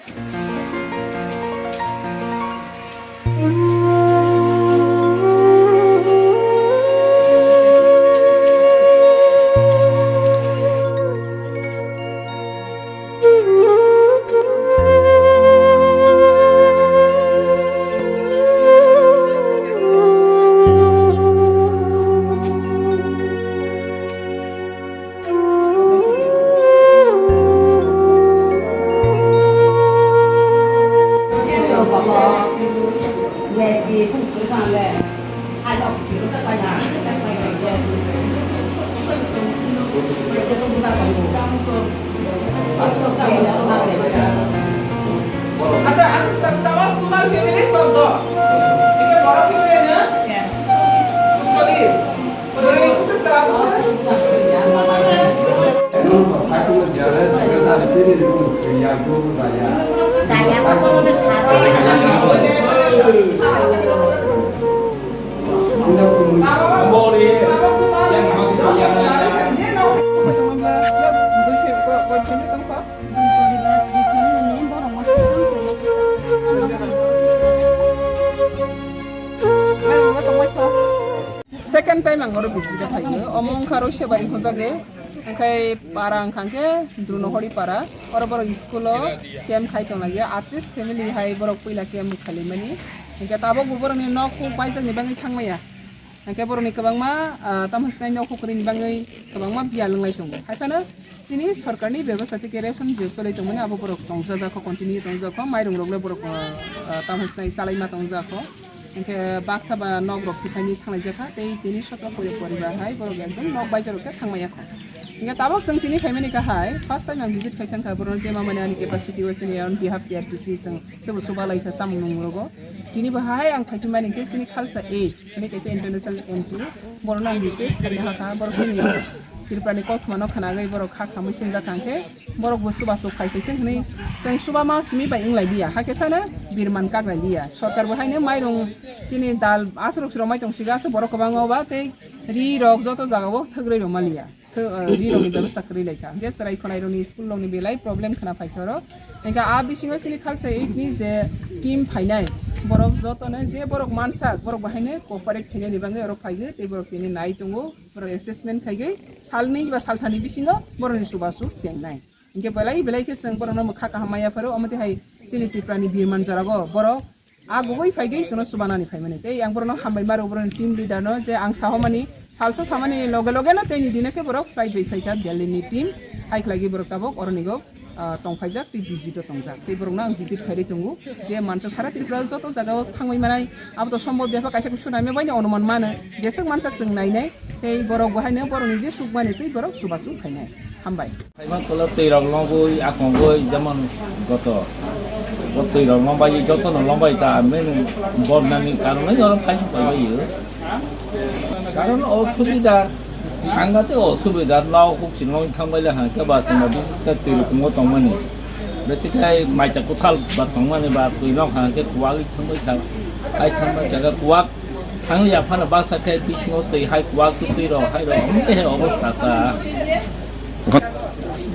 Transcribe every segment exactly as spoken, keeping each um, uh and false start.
Acha, acha, sir, tamo tumal family soddo. Ike boro family na? Cholish. Boro use sir, use. Second time ang oro visit o phaio. Omo wngkha aro Sebari hwnjak e. Wngkhai para wngkha khe Drunohori para. Oro borok school o camp khai tong lagia. At least family hai borok puila camp khali mani. Hingke tabok bo borokni nok huk baijak ni bagwi thangmaya. Hingke borokni kwbangma, ah, tamo sinai nok huk kwrwini bagwi kwbangma biyal wnglai tongo. Hai phano chini sorkarni bebostha tei ration je cholai tongmani abo borok tongjajakho, continue tongjajakho, mairung rok le borok, ah, ah, tamo sinai chalaima tongjajakho. Hingke baksa ba nok rok thikhaini thanglaijakha tei tini sotro poribar hai borok ekdom nok baijak rok khe thangmaya kho. Hingke tabok chwng tini phaimani kahai, first time ang visit khai thangkha, borok je mamani ani capacity o sini on behalf T R P C chwng sebo suba lai kha chamung nung rogo. Tini bo hai ang phai phimani khe chini Khalsa Aid, hwnwi kaisa international N G O, borok no ang request khaina hakha, borok chini Tripura ni kothoma no khanagwi borok kha khamwi singjak kha khe, borok bo chubachu khai phaithwng hwnwi chwng chuba ma simi bai wng lai liya, hakhe sano birman kak lai liya. Sorkar bo haino mairung chini dal aswk rok sromai tong siga aswk borok kwbangma ba tei ri rok joto jaga o thwk rwi rwma liya. Thwk, eh, ri rok ni bebostha kwrwi lai kha. Hwnkhe chwrai khwnai rok ni school rok ni belai problem khna phai kha oro. Hwnkhe a bisingo chini Khalsa Aid ni je team phainai borok joto no je borok mansak borok bo haino cooperate khainani bagwi oro phai tei borok tini nai tongo. Borok assessment khaigwi salnwi ba salthani bisingo borokni chubachu chengnai. Hinkhe belai belai khe chwng borokno mwkha kaham maya pharo, omo twi hai chini Tripura ni birman jorago borok a gugui phaigwi chwngno chubanani phaimani. Tei ang borokno hambai maro, borokni team leader no, je ang sahomani salsa samani loge loge no tei ni dino khe borok flight bai phaikha Delhi ni team. Hai khlaigwi borok tabok oronigo ah, tongphaijak tei visit o tongjak. Tei borokno ang visit khairwi tongo je mansa sara Tripura o joto jaga o thangwi manai, abo to sombo bepha kaisa kusu naimya bai ni onuman mano, jeswk mansa chwng nainai tei borok bo haino borokni je chukmani tei borok chubachu khainai. Hambai. Phaiman tolo twi rok longwi, akongwi, jemon goto. Bo twi rok longbai, joto no longbai ta, menu bobnani karon no jorom khai su pai bai. Karon osubida, sangate osubida, nok huk si longwi thangbai le hangke ba sima bisis khe twi rukungo tongmani. Besi khai maita kuthal ba tongmani ba twi nok hangke kuwagwi thangbai kha. Hai thangbai kha kuwak thangli aphano baksa khe bisingo twi hai kuwak twi rok hai rok omo khe obostha ta.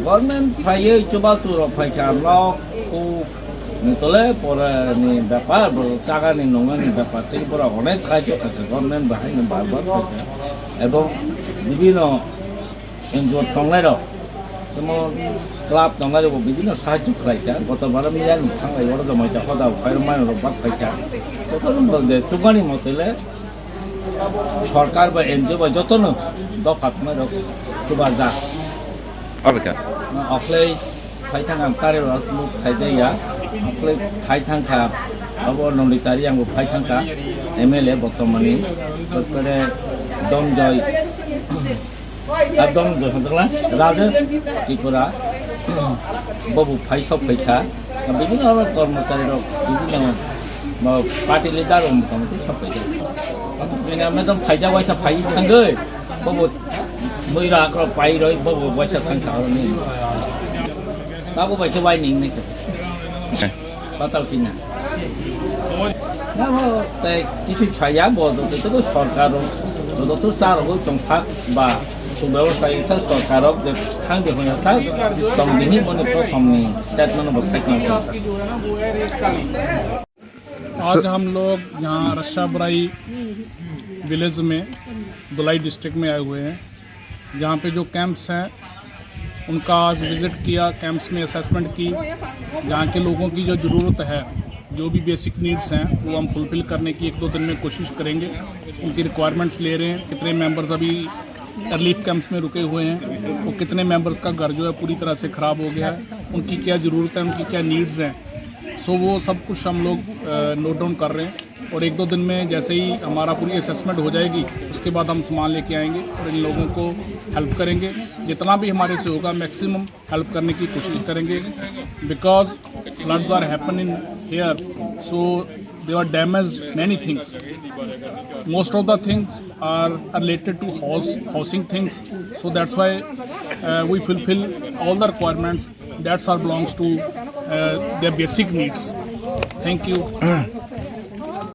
Government phaiwi chubachu rok phaikha, nok, huk, ni tole pore ni bepar, bo chaga ni nungna ni bepar, tei borok onek sahajyo khaikha, government bahai no bar bar khaikha. Ebong bibino N G O tongnai rok, jemon club tongnai rok bo bibino sahajyo khlaikha, goto bara miya ni thanglai oro jomai ta hoda phai rok mano rok bak phaikha. Joto no je chubani motele, Sorkar bai N G O bai jotono dopha thumai rok chubarjak. Abika. Okhlai phai thang ang tare rok sumuk khaijaya. Okhlai phai thang kha abo Nonditari ang bo phai thang kha M L A botomani. Totore Domjoy. Ekdom jokhon jokhon Rajesh Tripura bobo phai sok phai kha. Bibhinno kormochari rok, bibhinno party leader rok motamoti sok phai kha. Bini ame dom phaijak waisa phai thangwi bobo mui rak rok pai roi bobo waisa thang kha ni. Tabo bai khe wai ning ni khe. Patal kina. Nabo tei kichu chaya bo joto to sorkar rok joto to cha rok tong sak ba Bebostha ita sorkarok je thang de hoya sa tong de hi mone prothom ni statement bo sai kang. आज हम लोग यहाँ रशाबराई विलेज में, धुलाई डिस्ट्रिक्ट में आए हुए हैं, जहाँ पे जो कैंप्स हैं उनका आज विजिट किया, कैंप्स में असेसमेंट की, यहाँ के लोगों की जो ज़रूरत है, जो भी बेसिक नीड्स हैं वो हम फुलफिल करने की एक दो दिन में कोशिश करेंगे। उनकी रिक्वायरमेंट्स ले रहे हैं, कितने मेंबर्स अभी रिलीफ कैंप्स में रुके हुए हैं, वो कितने मेंबर्स का घर जो है पूरी तरह से ख़राब हो गया है, उनकी क्या ज़रूरत है, उनकी क्या नीड्स हैं, सो वो सब कुछ हम लोग नोट डाउन कर रहे हैं। और एक दो दिन में जैसे ही हमारा पूरी असेसमेंट हो जाएगी, उसके बाद हम सामान लेके आएंगे और इन लोगों को हेल्प करेंगे। जितना भी हमारे से होगा, मैक्सिमम हेल्प करने की कोशिश करेंगे। Because floods are happening here, so they are damaged many things. Most of the things are related to house, housing things. So that's why uh, we fulfill all the requirements that are belongs to uh, their basic needs. Thank you.